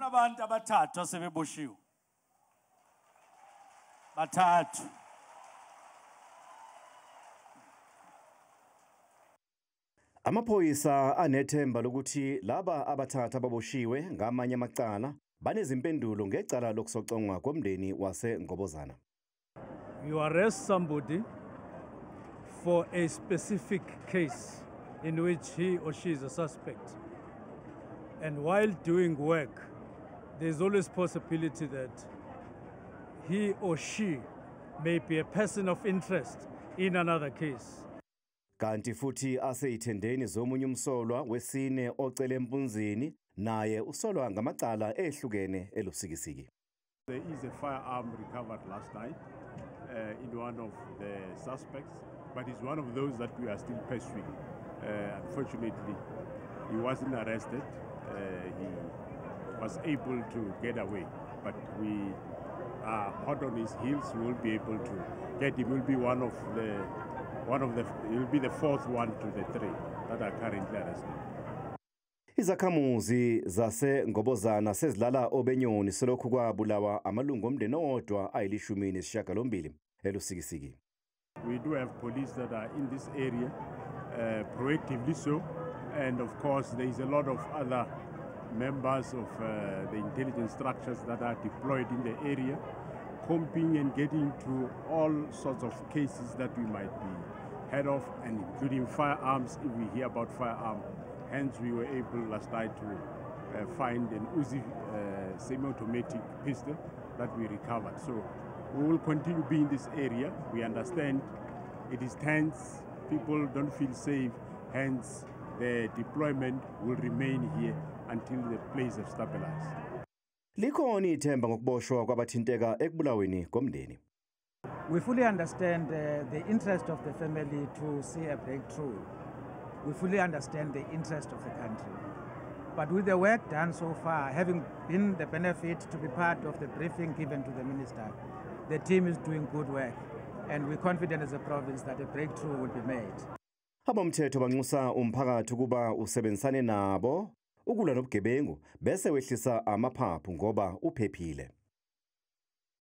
Kunabantu abathathu asebeboshiwe. Bathathu. Amaphoyisa anethemba lokuthi laba abathathu ababoshiwe ngamanye amacala banezimpendulo ngecala lokusocongwa komndeni waseNgobozana. You arrest somebody for a specific case in which he or she is a suspect. And while doing work, there's always possibility that he or she may be a person of interest in another case. Kanti futhi aseyithendeni zomunye umsolwa wesine ocele empunzini naye usolwa ngamacala ehlukene elusikisiki. There is a firearm recovered last night in one of the suspects, but it's one of those that we are still pursuing. Unfortunately, he wasn't arrested. He was able to get away, but we are hot on his heels. We will be able to get him. Will be he'll be the fourth one to the three that are currently arrested. Izakhamuzi zaseNgobozana sezilala obenyoni selokhu kwabulawa amalungu omndeni owodwa ayishumi elusikisiki. We do have police that are in this area, proactively so, and of course there is a lot of other members of the intelligence structures that are deployed in the area, combing and getting to all sorts of cases that we might be head of, and including firearms if we hear about firearms. Hence, we were able last night to find an Uzi semi-automatic pistol that we recovered. So we will continue being in this area. We understand it is tense, people don't feel safe, hence the deployment will remain here until the place is stabilized. Likhona ithemba ngokuboshwa kwabathinteka ekubulaweni komndeni. We fully understand the interest of the family to see a breakthrough. We fully understand the interest of the country. But with the work done so far, having been the benefit to be part of the briefing given to the minister, the team is doing good work, and we're confident as a province that a breakthrough will be made. Abomthetho banxusa umphakathi kuba usebenzisane nabo ukulwa nobugebengu bese wehlisa amaphaphu ngoba uphephile.